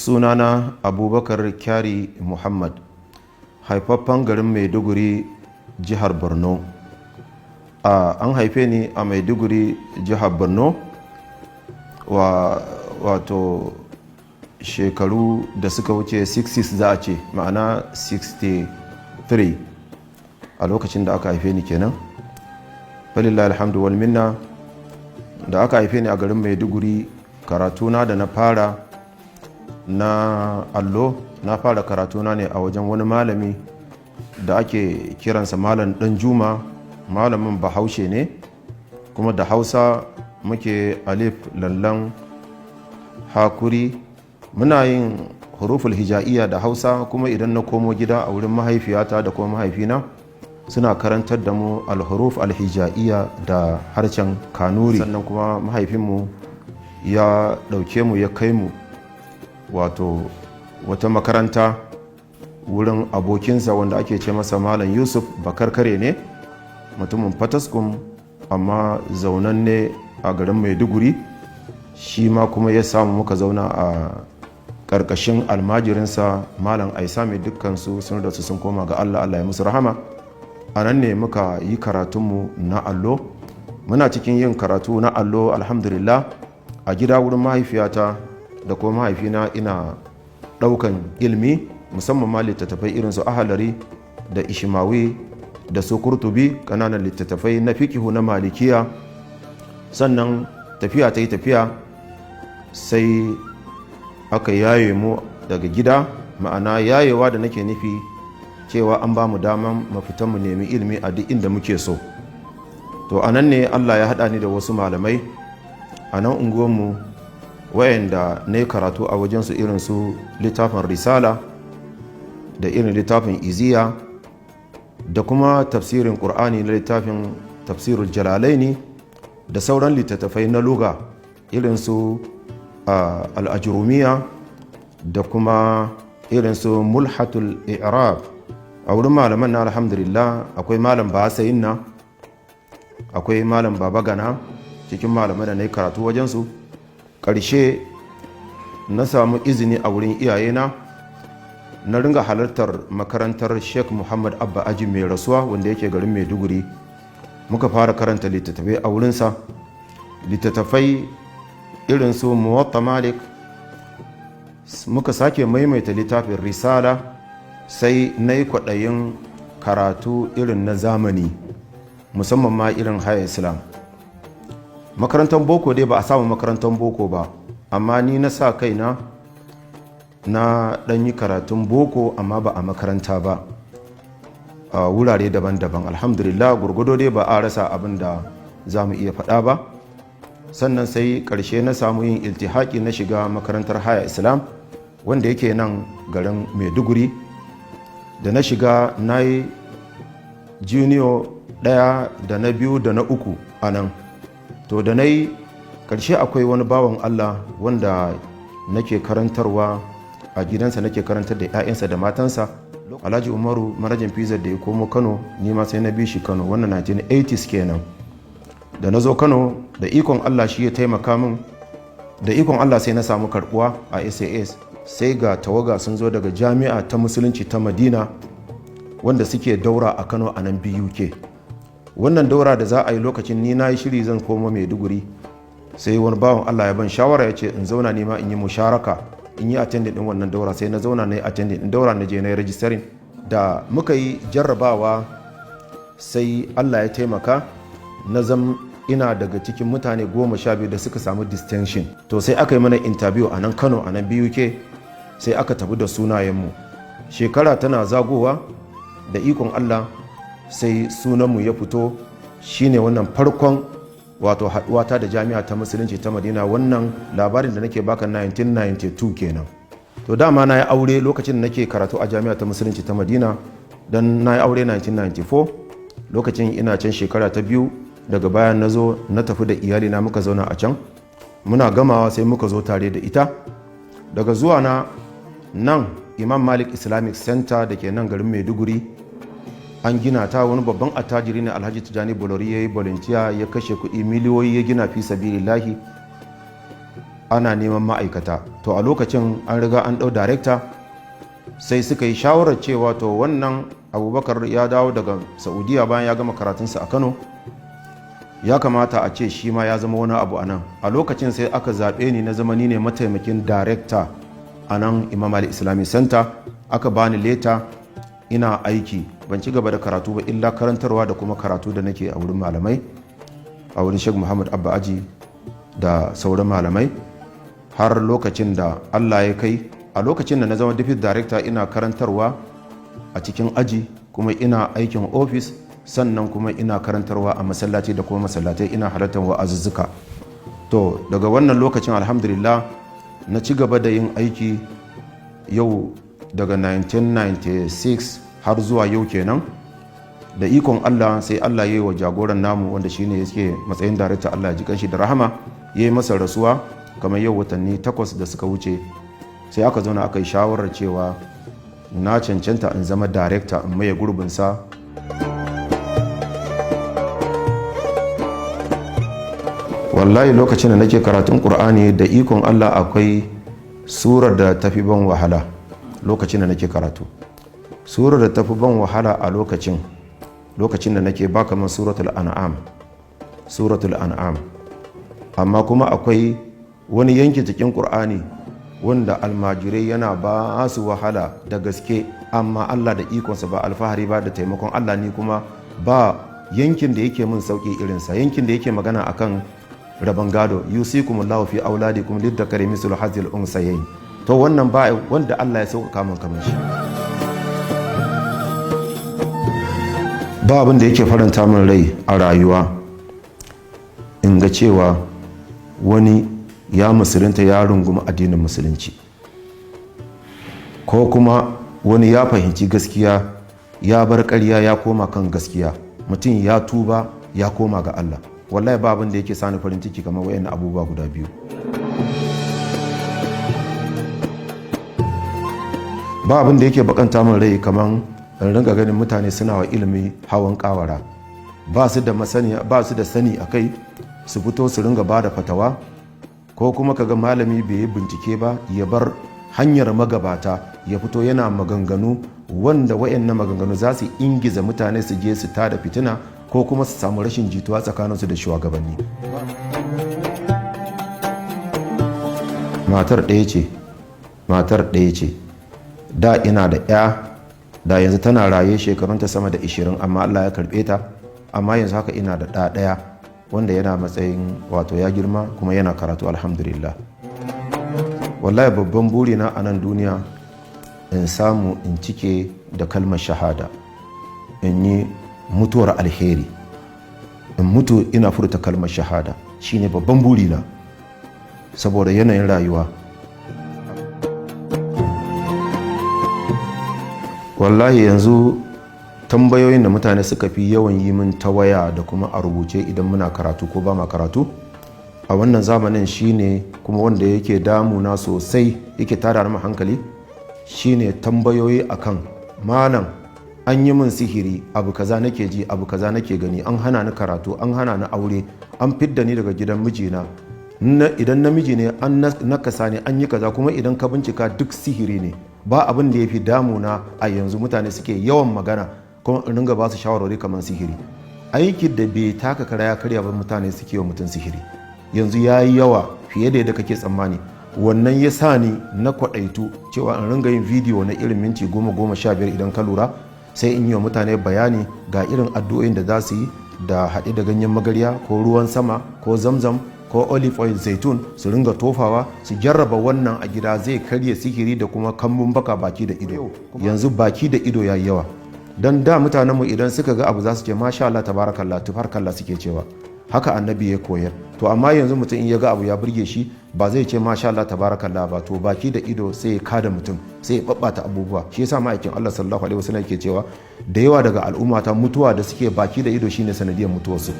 Sunana Abubakar Kyari Muhammad, haifaffen garin Maiduguri, Jihar Borno. An haife ni a Maiduguri, Jihar Borno, wato shekaru da suka wuce 60 za a ce, ma'ana 63 a lokacin da aka haife ni kenan. Falillahi alhamdu wal minna, da aka haife ni a garin Maiduguri, karatuna da na fara na allo, na fara karatuna ne a wajen wani malami da ake kiransa Malam Danjuma. Malamin Bahaushe ne, kuma da Hausa muke alif lallan hakuri, muna yin huruful hija'iyya da Hausa. Kuma idan na komo gida a wurin mahaifiyata da kuma mahaifina, suna karantar da mu alhuruf alhija'iyya da harshen Kanuri. Sannan kuma mahaifinmu ya ɗauke mu ya kai mu wato wata makaranta wurin abokinsa wanda ake ce masa Malam Yusuf. Bakarkare ne, mutumin Fataskum, amma zaunanne a garin Maiduguri. Shi ma kuma ya samu muka zauna a ƙarƙashin almajirinsa Malam Aisami. Dukkansu sun rasu, sun koma ga Allah, Allah ya musu rahama. A nan ne muka yi karatunmu na allo. Muna cikin yin karatu na allo, alhamdulillah, a gida wurin mahaifiyata da kuma mahaifina ina ɗaukan ilmi, musamman ma littattafai irin su Ahalari da Ishimawi da su Kurtubi, ƙananan littattafai na fikihu na Malikiya. Sannan tafiya ta yi tafiya, sai aka yaye mu daga gida. Ma'ana yayewa da nake nufi, cewa an ba mu daman mafita mu nemi ilimi a duk inda muke so. To, a nan ne Allah ya haɗa ni da wasu malamai a nan unguwanmu wayanda na yi karatu a wajensu, irin su littafin Risala da irin littafin Iziya da kuma tafsirin Ƙur'ani na littafin Tafsirul Jalalaini da sauran littattafai na luga irin su Al'ajurumiya da kuma irin su Mulhatul I'rab. A wurin malaman na, alhamdulillah, akwai Malam Basayin na, akwai Malam Baba Gana, cikin malamai da na yi karatu wajensu. Ƙarshe na samu izini a wurin iyayena, na ringa halartar makarantar Sheikh Muhammad Abba Aji mai rasuwa, wanda yake garin Maiduguri. Muka fara karanta littattafai a wurinsa, littattafai irin su Muwatta Malik. Muka sake maimaita littafin Risala. Sai na yi kwaɗayin karatu irin na zamani, musamman ma irin haya Islam. Makarantar boko dai ba a samu makarantar boko ba, amma ni na sa kaina na ɗan yi karatun boko, amma ba a makaranta ba, a wurare daban-daban. Alhamdulillah, gurgudo dai ba a rasa abin da za mu iya faɗa ba. Sannan sai ƙarshe na samu yin iltihaki, na shiga makarantar haya Islam wanda yake nan garin Maiduguri. Da na shiga, na yi junior ɗaya da na biyu da na uku a nan. To, da na yi ƙarshe, akwai wani bawan Allah wanda nake karantarwa a gidansa, nake karantar da 'ya'yansa da matansa, Alhaji Umaru, manajan Pizza. Da ya komo Kano, ni ma sai na bi shi Kano. Wannan 1980s kenan. Da na zo Kano, da ikon Allah shi ya taimaka min, da ikon Allah sai na samu karbuwa a SAS. Sai ga tawaga sun zo daga Jami'a ta Musulunci ta Madina, wanda suke daura a Kano a nan BUK. Wannan daura da za a yi, lokacin ni na yi shiri zan koma Maiduguri. Sai wani bawan Allah ya ban shawara, ya ce in zauna nima in yi musharaka, in yi attending din wannan daura. Sai na zauna na yi attending din daura, na je na yi registering. Da muka yi jarrabawa, sai Allah ya taimaka na zam ina daga cikin mutane 12 da suka samu distinction. To, sai aka yi mana interview a nan Kano, a nan BUK. Sai aka tafi da sunayenmu. Shekara tana zagowa, da ikon Allah sai sunanmu ya fito. Shine wannan farkon wato haɗuwata da Jami'a ta Musulunci ta Madina. Wannan labarin da nake baka 1992 kenan. To, dama na yi aure lokacin da nake karatu a Jami'a ta Musulunci ta Madina, don na yi aure 1994, lokacin ina can shekara ta biyu. Daga bayan na zo na tafi da iyalina, muka zauna a can. Muna gamawa sai muka zo tare da ita. Daga zuwa na nan, Imam Malik Islamic Center da ke nan garin Maiduguri, an gina ta. Wani babban attajiri ne, Alhaji Tijjani Bolori, ya yi volunteer, ya kashe kuɗi miliyoyi ya gina fi sabilillahi. Ana neman ma'aikata. To, a lokacin an riga an ɗau director, sai suka yi shawarar cewa, to, wannan Abubakar ya dawo daga Saudiya bayan ya gama karatunsa a Kano, ya kamata a ce shi ma ya zama wani abu a nan. A lokacin sai aka zaɓe ni na zama ni ne mataimakin director a nan Imam Ali Islamic Center. Aka bani letter, ina aiki. Ban ci gaba da karatu ba illa karantarwa da kuma karatu da nake a wurin malamai, a wurin Sheikh Muhammad Abba Aji da sauran malamai, har lokacin da Allah ya kai. A lokacin da na zama deputy director, ina karantarwa a cikin aji, kuma ina aikin ofis, sannan kuma ina karantarwa a masallaci da kuma masallatai, ina halartar wa'azuzzuka. To, daga wannan lokacin, alhamdulillah, na ci gaba da yin aiki. Yau daga 1996 har zuwa yau kenan. Da ikon Allah, sai Allah ya yi wa jagoran namu, wanda shine yake matsayin darakta, Allah ya ji kanshi da rahama, ya yi masa rasuwa kamar yau watanni 8 da suka wuce. Sai aka zauna aka yi shawarar cewa na cancanta in zama darekta, in maye gurbinsa. Wallahi lokacin da nake karatun Ƙur'ani, da ikon Allah, akwai surar da tafi ban wahala lokacin da nake karatu. Surar da tafi ban wahala a lokacin da nake ba kamar Suratul An'am, Suratul An'am. Amma kuma akwai wani yanki cikin Ƙur'ani wanda almajirai yana ba su wahala da gaske, amma Allah da ikonsa, ba alfahari ba, da taimakon Allah, ni kuma ba yankin da yake min sauƙi irinsa, yankin da yake magana akan rabon gado: "Yusikumullahu fi auladikum lidzakari mislu hazzil unsayayn". To, wannan ba wanda Allah ya sauƙaƙa min kamar shi. Ba abin da yake faranta min rai a rayuwa in ga cewa wani ya musulunta, ya rungumi addinin Musulunci, ko kuma wani ya fahimci gaskiya, ya bar ƙarya, ya koma kan gaskiya, mutum ya tuba, ya koma ga Allah. Wallahi ba abin da yake sani farin ciki kamar wayannan abubuwa guda biyu. Ba abin da yake bakanta min rai kamar in ringa ganin mutane suna wa ilimi hawan kawara, ba su da masaniya, ba su da sani a kai, su fito su ringa ba da fatawa, ko kuma kaga malami bai yi bincike ba, ya bar hanyar magabata, ya fito yana maganganu wanda wayannan maganganu za su ingiza mutane su je su tada fitina, ko kuma su samu rashin jituwa tsakaninsu da shugabanni. Matar ɗaya ce, matar ɗaya ce. Da ina da 'ya, da yanzu tana raye, shekarunta sama da 20, amma Allah ya karɓe ta. Amma yanzu haka ina da ɗa ɗaya wanda yana matsayin, wato ya girma kuma yana karatu, alhamdulillah. Wallahi babban burina a nan duniya in samu in cike da kalmar shahada, in yi mutuwar alheri, in mutu ina furta kalmar shahada, shine babban burina, saboda yanayin rayuwa. Wallahi yanzu tambayoyin da mutane suka fi yawan yi min ta waya da kuma a rubuce idan muna karatu ko ba ma karatu a wannan zamanin, shine kuma wanda yake damuna sosai, yake tada mu hankali, shine tambayoyi akan: "Malam, an yi min sihiri, abu kaza nake ji, abu kaza nake gani, an hana ni karatu, an hana ni aure, an fidda ni daga gidan mijina, idan namiji ne an nakasa ne, an yi kaza." Kuma idan ka bincika, duk sihiri ne. Ba abin da ya fi damuna a yanzu, mutane suke yawan magana kuma in ringa ba su shawarwari, kamar sihiri. Aiki da bai taka kara ya karya ba, mutane suke wa mutum sihiri. Yanzu ya yi yawa fiye da yadda kake tsammani. Wannan ya sa ni na kwaɗaitu cewa in ringa yin bidiyo na irin minti 10, 15. Idan ka lura, sai in yi wa mutane bayani ga irin addu'o'in da za su yi da haɗe da ganyen magarya ko ruwan sama ko Zamzam ko olive oil, zaitun, su ringa tofawa, su jarraba wannan a gida, zai karya sihiri da kuma kambun baka, baki da ido. Yanzu baki da ido ya yi yawa. Don da mutanenmu idan suka ga abu za su ce "Masha Allah, tabarakallah, tufarkallah" suke cewa. Haka Annabi ya koyar. To, amma yanzu mutum in ya ga abu ya burge shi, ba zai ce "Masha Allah, tabarakallah" ba. To, baki da ido sai ya kada mutum, sai ya babbata abubuwa. Shi yasa ma'aikin Allah sallallahu alaihi wasallam yake cewa da yawa daga al'umma ta mutuwa da suke baki da ido shine sanadiyar mutuwarsu.